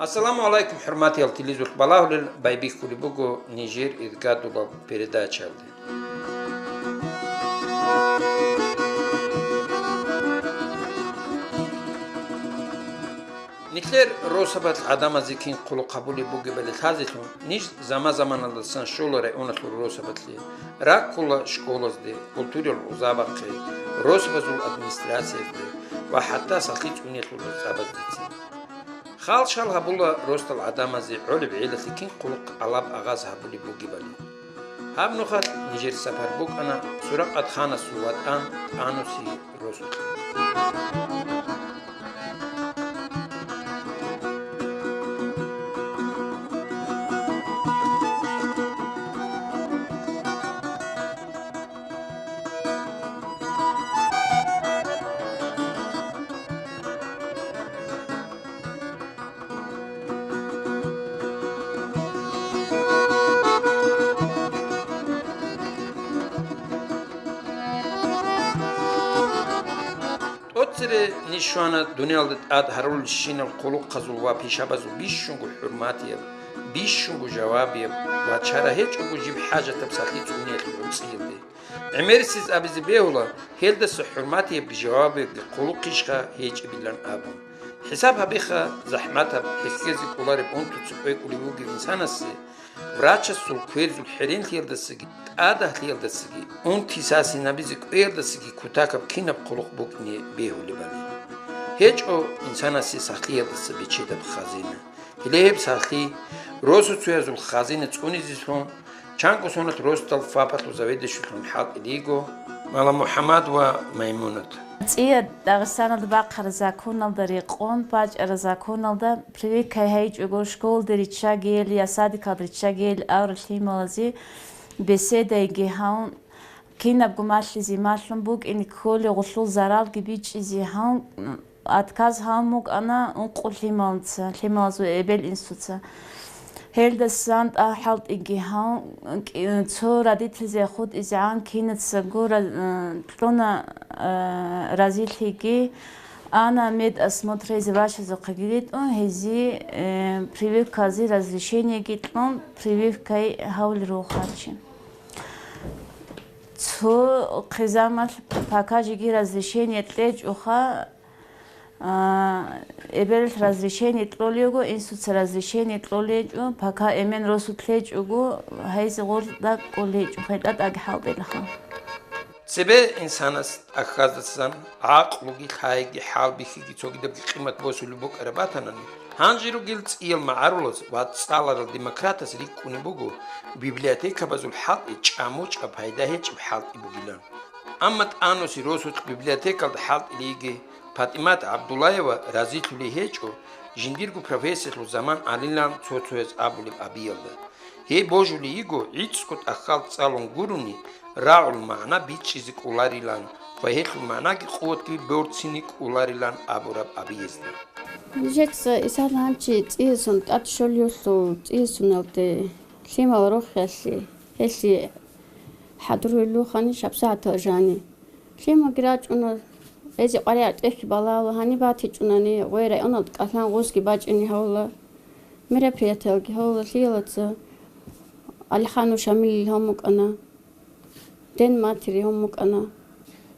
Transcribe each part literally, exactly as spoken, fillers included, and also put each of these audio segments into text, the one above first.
Ассаламу гӀалайкум, хӀурматиял телевизоралъ балагьулел байбихьулеб буго нижер иргадулаб передачаялде. Нилъер росабалъ гӀадамазе кин хъулухъ гьабулеб бугебали лъазелъун, ниж заман-заманалдасан щола районалъул росабалъе, раккула школазде, культурал гӀузабахъе, росабазул администрациязде ва хӀатта сахлъи цӀуниялъул гӀурцӀабаздецин. Хал-шал гьабула росдал гӀадамазе гӀолеб гӀелалъе кин хъулухъ алаб агъаз гьабулеб бугебали. Гьаб нухалъ нижер сапар букӀана Суракъат ханасул ватӀан ТӀануси росулъ. ТӀоцере ниж щвана дуниялда тӀад гьарулелщинал хъулухъазул ва пишабазул бищунго хӀурматияб, бищунго жавабияб ва чара гьечӀого жиб хӀажатаб сахлъи цӀуниялъул гӀурцӀиялде. ГӀемерисез абизе бегьула, гьелдаса хӀурматиябги жавабиябги хъулухъищха гьечӀебилан абун. ХӀисаб гьабиха, захӀматаб, гьесие кӀолареб унтуца кӀвекӀулев вугев инсанасе, врачасул кверзул хӀеренлъиялдасаги, тӀадагьлъиялдасаги, унти сасинабизе кӀвеялдасаги кутакаб кинаб хъулухъ букӀине бегьулебали. ГьечӀо инсанасе сахлъиялдаса бечедаб хазина. Гьеле гьеб сахлъи, росуцоязул хазина цӀунизелъун, чанго соналъ росдал ФАПалъул заведующиялъун хӀалтӀилиго Маламухьаммад ва Маймунат. ЦӀия Дагъистаналда бахъараб законалда рекъон, бачӀараб законалда прививка гьайчӀого, школалде риччагейил я садикалда риччагейил аварал лъималазе беседайги гьавун, кинабго малъизе малъун букӀине кколеб гъулъул заралги бичӀчӀизе гьавун, отказ гьавун букӀана ункъо лъималаца, лъималазул эбел-инсуца. Гьелдасан тӀад хӀалтӀиги гьавун, кӀи-, цо родительзе хутӀизегӀан кинацаго ра-, э, кьуна, э, разилъиги, ана медосмотрайзе бащазухъеги ритӀун, гьезие, э, прививказе разрешениеги кьун, прививкай гьавулел руго хъарчи. Цо хъизамалъ пока жеги разрешение кьечӀоха, а, эбелалъ разрешение кьолего, инсуца разрешение кьолечӀо, пока эмен росулъ лъечӀого, гьайзе гъорлъ дакӀкӀолечӀо, хӀетӀа тӀаги хӀалтӀилаха. Цебе инсанас тӀахьаздасан гӀакълуги, лъайги, хӀалбихьиги, цогидабги къимат босулеб букӀараб батанани, гьанже ругел цӀиял магӀарулаз ва цӀаларал демократаз рикӀкӀунеб буго, библиотекабазул хӀалтӀи чӀамучӀаб, пайда гьечӀеб хӀалтӀи бугилан. Амма ТӀануси росулъ библиотекалда хӀалтӀилиги, ПатӀимат ГӀабдуллаева разилъулей гьечӀо, жиндирго профессиялъул заман гӀалилан цо-цояз абулеб абиялда. Гьей божулей йиго, гӀицӀго тӀахьал цӀалун гурони, рагӀул магӀна бичӀчӀизе кӀоларилан ва гьелъул магӀнаги къуватги борцине кӀоларилан абураб абиезда. Нижеца исал гьанчи цӀиясун тӀад щолевлъул цӀиясуналде лъимал рохиялъе, гьелъие хӀадур вилухъани шабсагӀатал жани. Лъимаги рачӀуна, эзе къваригӀар тӀехьги балагьула, гьаниб батичӀунани, гъой районалда кӀалъан гъузги бачӀине гьавула, мероприятиялги гьавула, лъиялаца Алиханов Шамилил гьавун букӀана, День матери гьавун букӀана.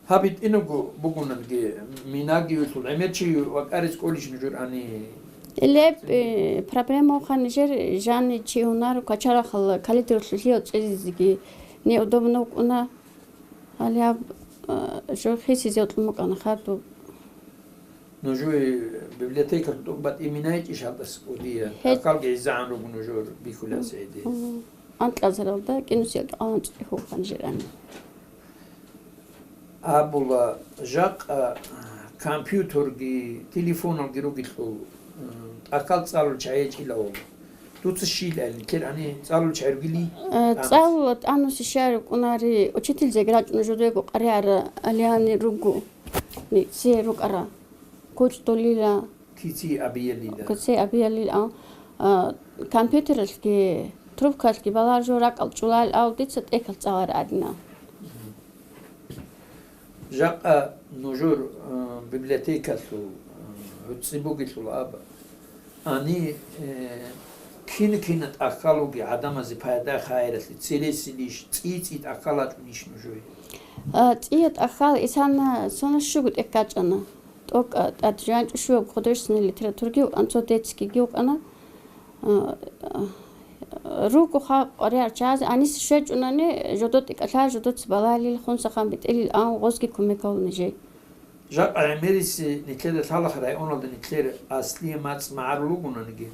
Гьаб гьитӀинабго бугонаги, минаги вилъул гӀемер чи вакӀарес кӀолищ нужер гьани? Леб, э, проблема вуха нижер жани чи гьунаро качарахъала калидерулъулъияв цӀезизеги неудобно вукӀуна. Гьале гьаб, а, жо хисизе кьун букӀана хадуб. Нужуе библиотекалъ тӀубат иминайчӀищ гьалдас кӀудия? Гье- Акалги гӀезегӀан руго нужур бихьулел сеиди. Мгм. Анкьазаралда кӀинусиялда къаланчӀи хухъан жирани. Абула, жакъа компьютерги, телефоналги ругелъул, м, тӀакал цӀалул чагӀи гьечӀила гьула. Дуца щиб гьаниб, кер гьаниб цӀалул чагӀи ругили? Э, тӀамас. ЦӀалула тӀамуси щай рукӀунари, учительзеги рачӀуна жодего къаригӀара алигьани руго. Нилъее рукӀара. КучӀдулила. Кици абиялила. Кици абиялил, а, а, компьютералъги, трубкалъги балагьар жо ракӀал чӀулал, ав дица тӀехьал цӀалар арина. Жакъа нужур, э, библиотекалъул, э, гӀуцӀи бугелъул аб, Гьаниб, э, кин-кина тӀахьал вугев гӀадамазе пайда-хайралъе, цересилищ, цӀи-цӀи тӀахьал гьечӀонищ нужее? А, цӀия тӀахьал, исана сона щуго тӀехь гьечӀана. ТӀокӀа тӀад жанчӀу щуяб художественный литературги вукӀана, цо детскийги вукӀана. А, а, руго халкъ къваригӀел чагӀазе, гьаниса щвечӀунани, жодо тӀекӀалъа, жодоца балагьилил, хунсахъан бетӀилил абун, гъозги кумек гьабуна жай. Жакъа гӀемерисел нилъеда лъалаха районалда нилъер аслие мацӀ магӀарул вугонаниги,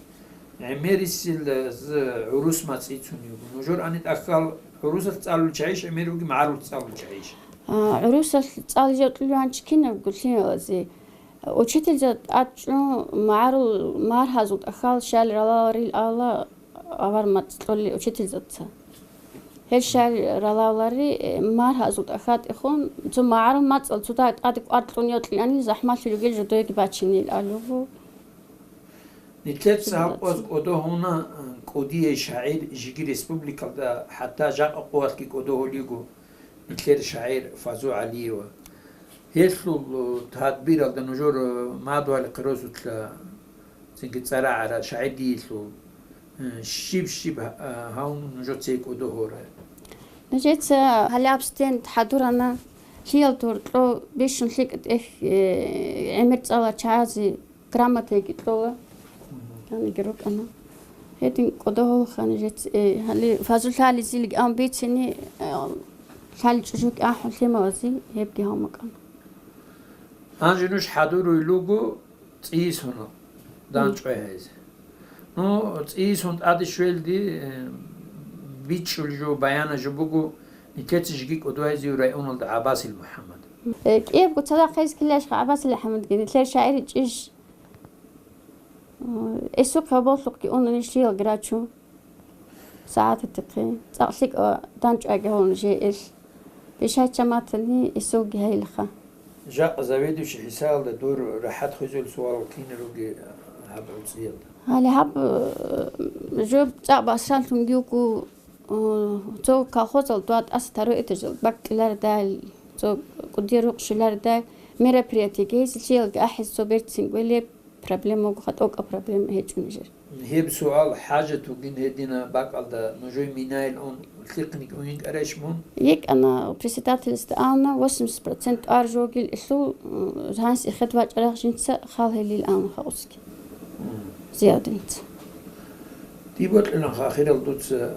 гӀемерисел, э, з-, гӀурус мацӀ ицун йиго. Нужер гьаниб тӀахьал гӀурусалъ цӀалулел чагӀийищ, гӀемер вугев магӀарулъ цӀалулел чагӀийищ? А, гӀурусалъ цӀализе кьолев гьанже кинабго лъималазе. Учительзабаз тӀад чӀун магӀарул маргьазул тӀахьал щал ралаларил авала авар мацӀ кьолел учительзабаца. Гьел щал ралалари, э, маргьазул тӀахьал тӀехун, цо магӀарул мацӀал цо тӀаде кӀвар кьун йокьилани, захӀмалъи ругел жодоеги бачинил алугу. Нилъеца гьаб къоялъ кӀодо гьуна, э, кӀудияй шагӀир жеги республикалда, хӀатта жакъа къоялъги кӀодо гьолиго, нилъер шагӀир Фазу ГӀалиева. Гьелъул, э, тадбиралда нужер, э, мадугьалихъе росулъа цинги цӀарагӀара шагӀир диялъул, э, щиб-щиб, э, гьавун нужеца кӀодо гьорай? Нужеца гьалаб стенд хӀадурана, лъиял дур кьо бищун лъикӀ тӀехь, э, гӀемер цӀалал чагӀазе грамотайги кьола. Гьаниги рукӀана. Гьедин кӀодо гьолха нужеца, э, гьале Фазулъализилги ан бицини, э, лъали чӀужуги ахӀун лъималазе гьебги гьавмакӀана. Гьанже нуж хӀадуруй луго цӀийисун данчӀвай гьайзе. Ну, цӀийисун тӀаде щвелди, э, бичӀчӀул жо, баяна жо буго, нилъеца жеги кӀодо гьайзе районалда ГӀаббасил МухӀаммад. Э, кӀиябго цадахъ гьез ккелищха ГӀаббасил МухӀаммадги, нилъер шагӀир ичӀищ? Э, эсухъе гьаб боллъухъги унани щиялги рачун. СагӀататихъе цӀакъ лъикӀав данчӀвайги гьавун жеялъ. Бишайчаматани эсулги гьайилха. Жакъа заведующий хӀисалда дур рахӀат хвезул суал кин руги гьаб гӀуцӀиялда? Гьале гьаб, э, жо цӀакъ басранлъунги вуго, э, цо колхозал дуа тӀаса таро этажал бакӀилардай, цо кӀудиял рукъ щолардай мероприятиеги гьезилъиялги ахӀизе цо берцин гвелеб. Проблема буго, тӀокӀаб проблема гьечӀо нижер. Гьеб суал хӀажат вугин гьедина бакӀалда нужее минаил ун лъихъниги уйин кӀарайищ мун? ЙикӀана, председательасда абуна, восемьдесят процент тӀвар жогил илъул, м, гьанс эхед вачӀарах жинца хал гьелил абуна хаусги. Мгм. Зиядинца. Дие бокьиланха ахирал дуца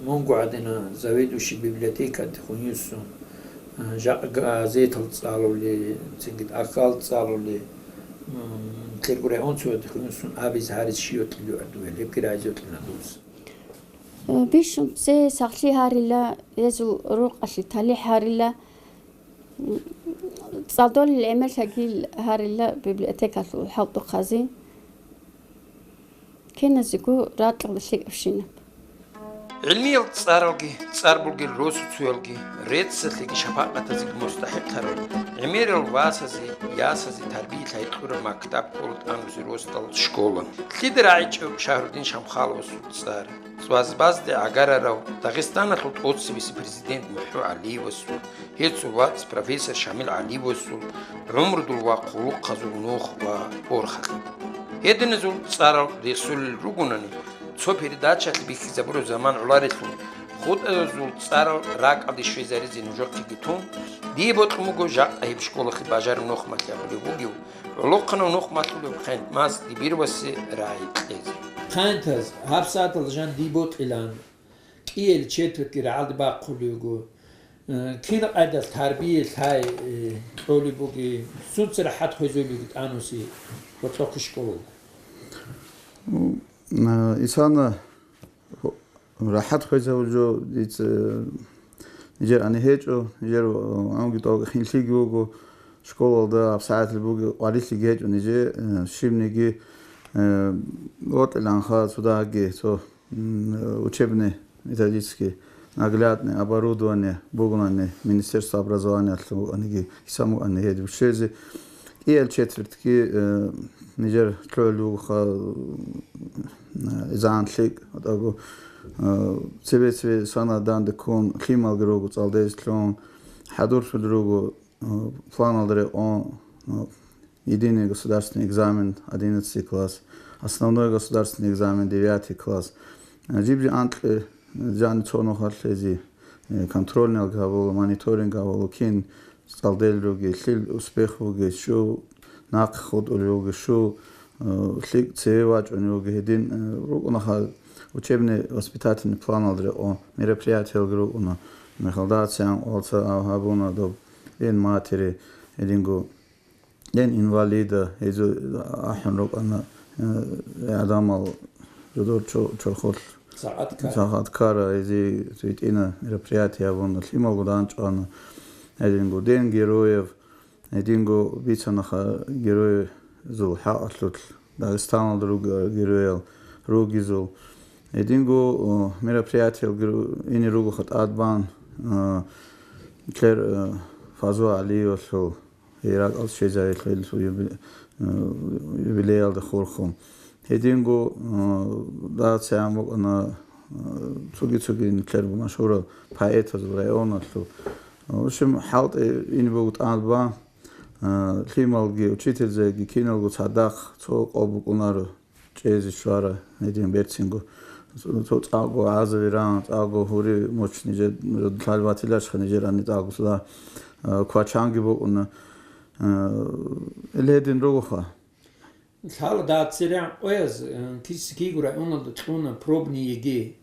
мунго гӀадина заведующий библиотекаде хунюссун. Жакъа газетал цӀалули, цинги тӀахьал цӀалули, м, кергурай унцуялде хунусун абизе гьарис щиялъул гӀадугел, гьебги рагӀизе кьуна дус. Бищун цее сахлъи гьарила, гьезул рукъалъе талихӀ гьарила, м, цӀалдолел гӀемерлъагил гьарила библиотекалъул хӀалтӀухъазе. Киназего ракьалда лъикӀабщинаб. ГӀилмиял цӀаралги, цӀар бугел росуцуялги, реццалъеги шапакъатазеги мустахӀикълъарал, гӀемерал васазе, ясазе тарбиялъ гьайкьураб мактаб ккола тӀамузе росдал школа. Лъида рагӀичӀеб Шагьрудин Шамхаловасул цӀар, цӀваз-базде гӀагарарав Дагъистаналъул тӀоцебесеб президент МухӀу ГӀалиевасул, гьесул вац профессор Шамил ГӀалиевасул гӀумрудул ва хъулухъазул нух ва борхалъи. Гьединазул цӀарал рехсолел ругонани, цо передачалъ бихьизабураб заман гӀоларелъул, хутӀазул цӀарал ракӀалде щвезаризе нужехъеги тун, дие бокьун буго жакъа гьеб школалъе бажараб нухмалъи абулеб бугев, гӀолохъанав нухмалъулев ХъантӀмаз Дибировасе рагӀи кьезе. ХъантӀмаз, гьабсагӀаталда жан дие бокьилан, кӀиялъ четвертьги рагӀалде бахъулев вуго. Э, кин къайдалъ тарбия лъай, э, кьолеб бугеб, сунца рахӀат хвезулеб бугеб тӀамузе ва цохъе школалда? М, э, исана рахӀат хвезабулеб жо дица, э, нижер гьаниб гьечӀо, нижер, э, амги тӀокӀ хинлъиги вуго, школалда гьабсагӀаталъ бугеб къварилъиги гьечӀо нижер, э, щибниги, э, вокьиланха цо дагьабги, цо м, учебный, методический, наглядный оборудование бугони, Министерство образованиялъул вукӀаниги, кисан букӀани гьедиб щвезе. КӀиялъ четвертьги, э, нижер лъугӀулеб бугоха, э, изегӀан лъикӀ, атӀаго, э, цебе-цебе сана данде ккун, лъималги руго цӀалдезе лъугӀун, хӀадурлъун руго, э, планалда рекъон, э, единый государственный экзамен, одиннадцатый класс, основной государственный экзамен, девятый класс. Э, жиб-жи анкье, э, жани цо нухалъ гьези, э, контрольный гьабула, мониторинг гьабула, кин цӀалдел руги, лъил успех буги, щу нахъ хутӀулев вуги, щу, э, лъикӀ цеве вачӀунев вуги, гьедин, э, рукӀунаха учебный-воспитательный планалда рекъон мероприятиялги рукӀуна. Михалдациян къвалца гьабуна доб День матери, гьединго День инвалида, гьезул ахӀун рукӀана, э, гӀадамал жодор чо-, чорхолъ сагӀат ккара. СагӀат ккара, гьези витӀина мероприятие гьабуна, лъималго данчӀвана, гьединго День героев, гьединго бицанаха героязул хӀакъалъулъ, Дагъистаналда ругел героял ругезул. Гьединго, о, мероприятиял гер-, ине ругоха тӀад бан, э, кер, э, Фазу ГӀалиевалъул, Иракьалда щвезавелъул юби-, э, юбилеялда хурхун. Гьединго, э, дацигӀан букӀана, э, цоги-цоги нилъер машгьурал поэтазул районалъул. В общем, хӀалтӀи ин буго тӀад бан, э, лъималги, учительзеги киналго цадахъ цо къо букӀунаро. ЧӀезе щвара гьедин берцинго. Цо цӀакъго гӀазаби ран, цӀакъго гьури муч нижер, лъалбатилашха нижер ани цӀакъго суда, а, квачанги букӀуна. А, ил гьедин ругоха. Лъала дациран къояз, э, кис-, киго районалда кьуна пробный ЕГЭ.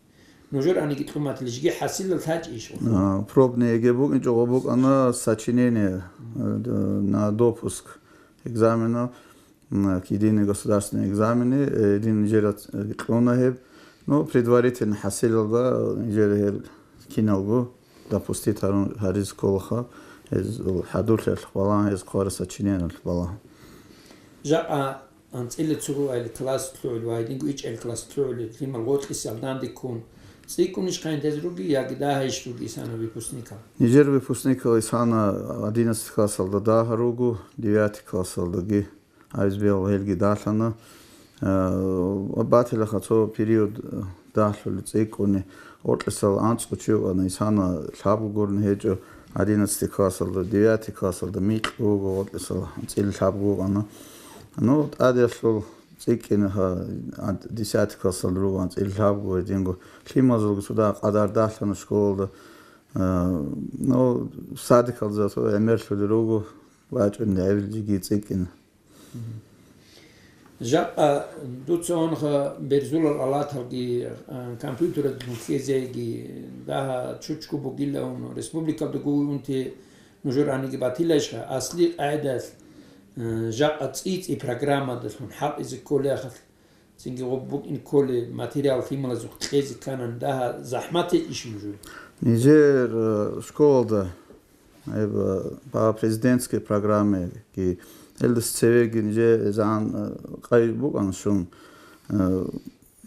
Нужер аниги кьуматилищги хӀасилал лъачӀищ? А, пробный ЕГЭ букӀинчӀого букӀана сочинение, э, д-, на допуск экзамена. М, к единый государственный экзамене, э, гьедин нижер, э, кьуна гьеб. Ну, предварительно хӀасилалда нижер гьел киналго допустить гьарун, гьаризе кколаха, гьез хӀадурлъиялъухъ балагьун, гьез хъвараб сочинениялъухъ балагьун. Жакъа анцӀила цо ругел класс лъугӀулев ва гьединго ичӀел класс лъугӀулев лъимал гъоркьисал данде ккун, цӀикӀкӀунищха гьанже руги, яги дагьайищ руги исана выпускникал? Нижер выпускникал исана одиннадцатый классалда дагьа руго, девятый классалдаги. Гьабиз бегьула гьелги далъана. Э, батилаха цо период, э, далъули цӀикӀкӀуни, гъоркьисал анцӀго чи вукӀана, исана лъабго гурони гьечӀо, одиннадцатый классалда, девятый классалда микь вуго, гъоркьисал анцӀила лъабго вукӀана. Ну, тӀадеялъул цӀикӀкӀинаха, а, десятый классалда руго анцӀила лъабго, гьединго лъималазулги цо дагьа къадар далъана школалда. Э, ну, садикалда зато гӀемерлъулел руго, бачӀунел гӀевлъиги цӀикӀкӀина. Жакъа дуца унха берзулал алаталги, а, компьютералъун лъезеги, дагьа чучго бугилаун, республикалда гуй унти нужер аниги батилайищха, асли къагӀидалъ, а, жакъа цӀи-цӀи программадалъун хӀалтӀизе кколеяхъ, цинги гъоб букӀин кколе материал лъималазухъ кьезе кканан, дагьа захӀмат гьечӀищ нужер? Нижер, э, школалда Гьеб, а, ба президентская программаги, гьелдаса цевеги нижер загӀан, а, къай букӀана щун, а,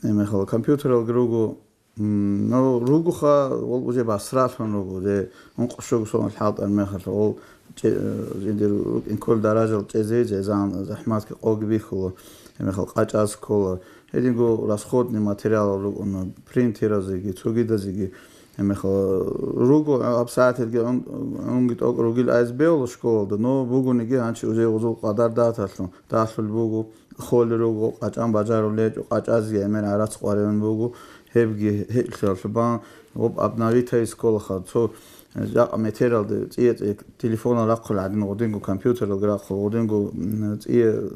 гьебмехалда компьютералги руго, м, ну, ругоха, ол уже басралъун руго, уже ункъо-щуго соналъ хӀалтӀараб мехалъ, ол чӀе-, а, жиндир рукӀин кколеб даражал чӀезе загӀан захӀматги къоги бихьула, гьебмехалда къачӀаз ккола. Гьединго расходный материалал рукӀуна, принтеразеги, цогидазеги. Гьебмехалда руго, гьабсагӀаталги гӀун-, гӀунги тӀокӀ ругил айз бегьула школалда, но бугониги гьанчи уже гъузул къадар даталъун, далъул буго, холел руго, къачӀан бажарулел гьечӀо, къачӀазеги гӀемер гӀарац къваригӀун буго, гьебги гьечӀлъиялъубан, гъоб обновитайис кколаха, цо жакъа метералда цӀие-цӀие телефонал рахъул гӀадин, гъудинго компьютералги рахъул, гъудинго, м, цӀие,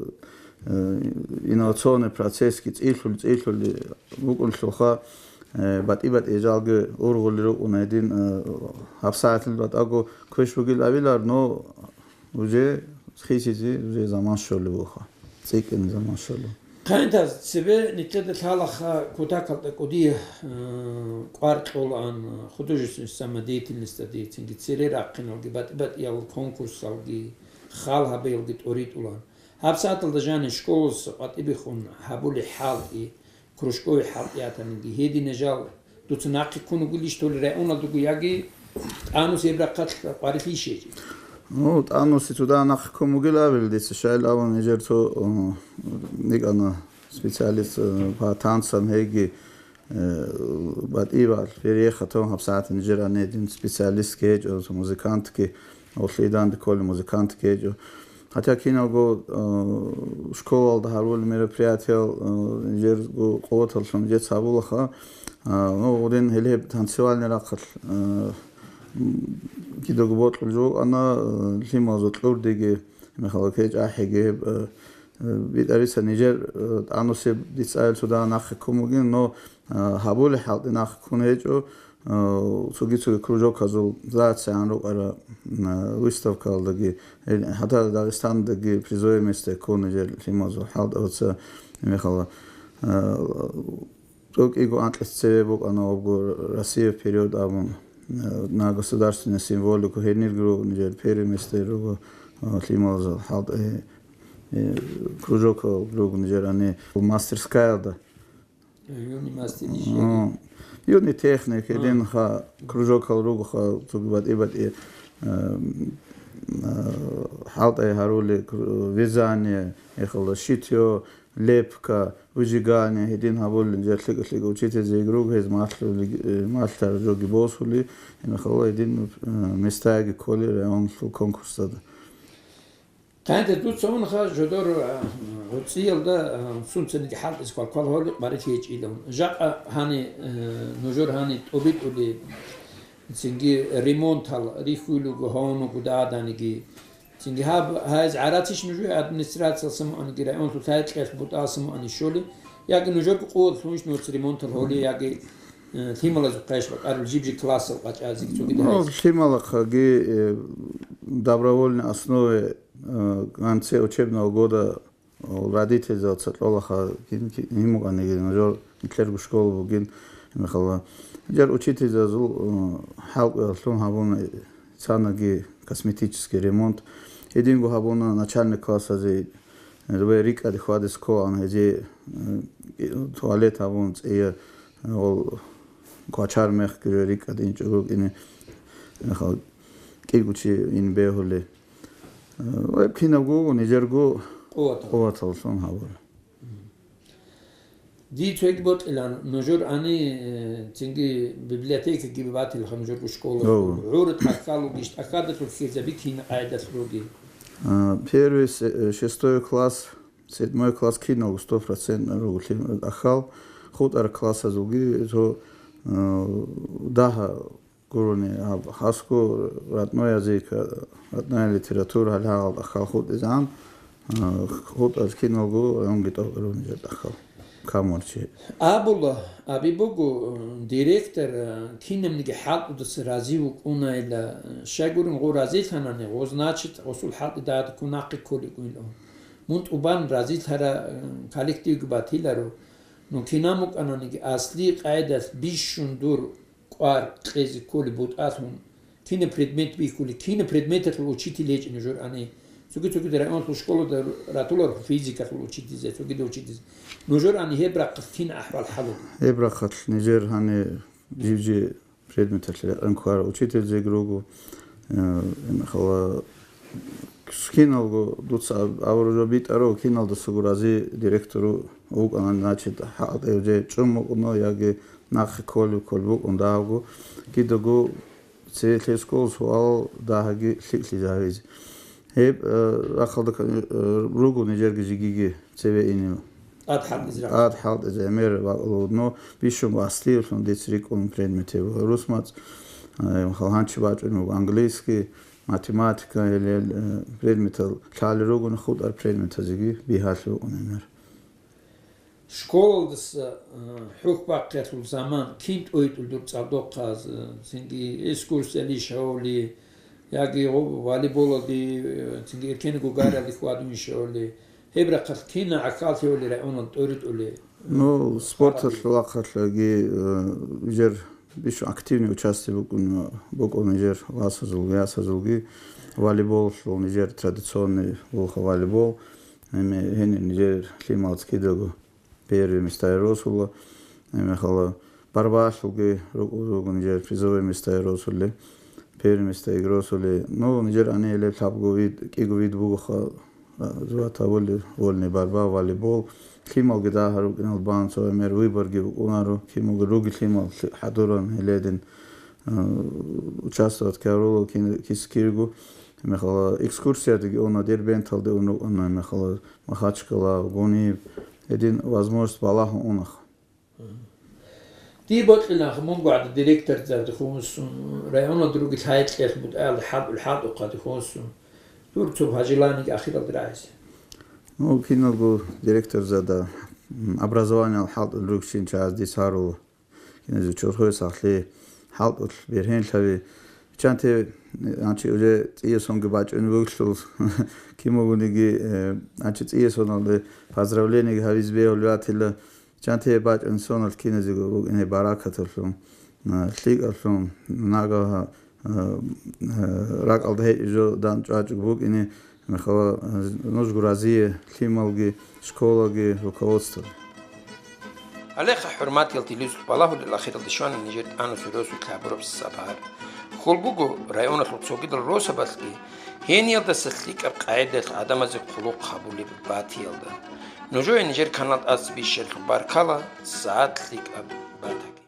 э, инновационный процессги цӀилъули-цӀилъули букӀунлъулха, э, батӀи-батӀи жалги ургъули рукӀуна гьедин, э, гьабсагӀатил батӀаго квеш бугил абилар, но уже хисизе уже заман щолеб буха, цӀикӀкӀине заман щолеб. Хъанитаз цебе нилъеда лъалаха кутакалда кӀудияб, э, кӀвар кьолаан художественный самодеятельностьалдецинги, цере рахъиналги, батӀи-батӀиял конкурсалги, хал гьабиялги тӀоритӀулаан. ГьабсагӀаталда жаниб школалъ къватӀибехун гьабулеб хӀалтӀи, кружковый хӀалтӀи ятаниги, гьединаб жал дуца нахъе ккун вугилищ толеб районалда руго яги тӀанус гьеб рахъалъ къварилъи щечӀеб? Ну, тӀанусе цо дагьа нахъе ккун вугил абил дица, щайил абун нижер цо, о, никӀана специалист, э, по танцам гьейги, Э, батӀибал переехать гьабсагӀат нижер гьанедин специалистги гьечӀо, музыкантги, гьолъие данде кколел музыкантги гьечӀо. Гьатта киналго, э, школалда гьарулел мероприятиял, э, нижерго къуваталлъун жеца гьабулаха. Э, ну, гъудин гьелеб танцевальный рахъалъ, э, м, кидаго бокьулев вукӀана, э, лъималазул кьурдиги, мехалда кечӀ ахӀиги, э, э, битӀарица нижер, э, тӀанусеб дицайил цо дагьа нахъе ккун бугин, но, э, гьабулеб хӀалтӀи нахъе ккун гьечӀо, э, цоги-цоги кружоказул зацигӀан рукӀараб, э, выставкаялдаги, э, гьатта Дагъистандаги призовое место ккун нижер лъималазул хӀалтӀи, гьаца мехалда, э, ЦӀокӀиго анкьица цеве букӀана абго Россия вперёд абун, э, на государственную символику, гьенирги руго нижер первый местер руго, э, лъималазул хӀалтӀи, э, кружок руго нижер ани мастерскаялда. Юный мастер. М, юный техник, А. гьединха кружокал ругоха, цоги батӀи-батӀи, э, э, хӀалтӀи гьарули, кру-, вязание, эхалда шитьё, лепка, выжигание, гьедин гьабулел нижер лъикӀа-лъикӀа учительзеги руго, гьез малъули-, э, малъараб жоги босули, гьебмехалда гьедин, э, местаяги кколи районлъул конкурсазда. Къайда дуца унха жодор, э, гӀуцӀиялда, э, сунцаниги хӀалтӀизе квалквал гьоли къварилъи гьечӀила. Жакъа гьани, э, нужер гьани тӀобитӀули, цинги ремонтал рихьулего гьавуного гуда гӀаданиги, Цинги гьаб, гьайз гӀарацищ нужее администрациялъ самуаниги, районлъул гьайкьиялъ бутӀа самуани щоли, яги нужерго къуват лъунищ нуц ремонтал гьоли, яги, э, лъималазухъе бакӀарул жиб-жиб классал къачӀазе цоги Ну, дагьайз? Лъималахъаги, э, добровольной основе, э, в конце учебного года, э, родительзаца кьолаха, кин, кин, гьимукъаниги нужер нилъерго школа бугин, мехалла. Жар учительзазул, э, хӀалкӀуялъун гьабуна, цанаги косметический ремонт. Гьединго гьабуна начальный классазе, э, рикӀаде хьвадизе кколаан гьезие, э, туалет гьабун цӀия, э, гъол квачар мехги рикӀад инчӀого рукӀине, э, хал-, кӀиго чи ин бегьули. Э, ва кинабго нижерго Къуватал. Къуваталлъун гьабула. Дие цоги бокьилан, нужер ани, э, цинги библиотекаги батилха нужерго школа. Ого. ГӀур тӀахьалугищ, тӀахьадалъур хьизаби кин къайдалъ руги? А, первый, се-, э, шестой класс, седьмой класс киналго сто процентно ругулъи ахал, хутӀар классазулги цо, э, дагьа гурони гьаб, хасго родной язык, родная литература гьалгьагъал тӀахьал хутӀизегӀан, а, хутӀаз киналго гӀунги тӀокӀ ругони жо тӀахьал камурчи. Абула, аби буго, директор, кинабниги хӀалтӀудаса рази вукӀунайила, щай гурин гъо разилъанани, гъо, значит, гъосул хӀалтӀи дагьадаккун нахъе кколеб гуйилан. Мун тӀубан разилъара, коллективги батиларо. Ну, кинаб букӀананиги, асли къайдалъ бищун дур кӀвар кьезе кколеб бутӀалъун, кина предмет бихьулеб, кина предметалъул учитель гьечӀеб нужер ани. Цоги-цогида районалъул школада ратуларо физикалъул учительзе, цогида учительзе. Нужер ани гьеб рахъалъ кин ахӀвал хӀалуги? Гьеб рахъалъ нижер гьани жив-жив предметалъе рекъон ккарал учительзеги руго. Э, хала киналго дуца аб-, абураб жо битӀарав, киналдасаго рази директору вукӀана, значит, хӀалтӀи уже чӀун букӀуна яги нахъе кколев кколеб букӀун дагьабго, кидаго цеве лъе школалъул суал дагьаги лъикӀлъи жагьизе. Гьеб, э, рахъалда ккани, э, руго нижерги жигиги цеве инев. ТӀад хӀалтӀизе рахъ. ТӀад хӀалтӀизе гӀемер бакӀалда, но бищун аслиялъун дица рикӀкӀун предмети буго. РусмацӀ, э, гьанчи бачӀунеб буго английский, математика, гьел, гьел, э, предметал лъалел ругони, хутӀар предметазеги бигьалъи букӀун гӀемер. Школалдаса, э, хӀухь бахъиялъул заман кин тӀойтӀул дур цӀалдохъаз, э, цинги экскурсиялищ гьавули, яги гъо-, волейболалде, э, цинги эркенго гаралде хьвадунищ гьавули, гьеб рахъалъ кина гӀахьаллъи гьавули районал тӀоритӀули? Ну, спорталъул рахъалъаги, э, жер бищун активный участие букӀун, букӀун нижер васазулги, ясазулги. Волейболалъул нижер традиционный вуха волейбол. Гьенир нижер лъималаца кидаго первый местае росула. Гьебмехалда барбалъулги рукӀун руго нижер призовой местае росулел. Первый местаеги росулел. Ну, нижер гьанилеб лъабго вид, кӀиго вид бугоха, а, зугьа тавулел, вольный борьба, волейбол. Лъималги дагьа рукӀинал бан, цо гӀемер выборги букӀунаро, киналго руги лъимал лъи-, хӀадуран гьеледин, а, участвовать ккарулел кин-, кис-, киргу. мехала экскурсиядеги уна, Дербенталде уна, уна, мехала Махачкала, Гуниб, гьедин возможность балагьун унаха. Дие бокьилаха мунго гӀадаб директорзабаде хьунсун, районалда ругел гьайкьел бутӀаялда хӀалтӀул-хӀалтӀухъаде хьунсун, дур цо пожеланиеги ахиралда рагӀизе. Ну, киналго директорзабада, м, образованиял хӀалтӀул ругчин чагӀаз дис гьарула. Киназе чорхое сахлъи, хӀалтӀулъ бергьенлъави. Чанте, значит, уже цӀиясонги бачӀунеб бугелъул, кин бугониги, э, значит, цӀиясоналде поздравлениеги гьабизе бегьулев ватила. Чанте бачӀун соналъ киназего букӀине баракаталъун, а, лъикӀалъун, нагагь, а, а, ракӀалда гьечӀеб жо дандчӀвачӀого букӀине, мехала, а, нужго разие, лъималги, школаги, руководствоги. Гьалеха, хӀурматиял телевизор балагьулел ахиралде щвана нижер тӀанусул росулъ гьабураб сапар. Хьул буго, районалъул цогидал росабалъги гьениялдаса лъикӀаб къагӀидаялъ гӀадамазе хъулухъ гьабулеб батиялда. Нужее нижер канал тӀаса бищаралъухъ баркала, сагӀат лъикӀаб батаги.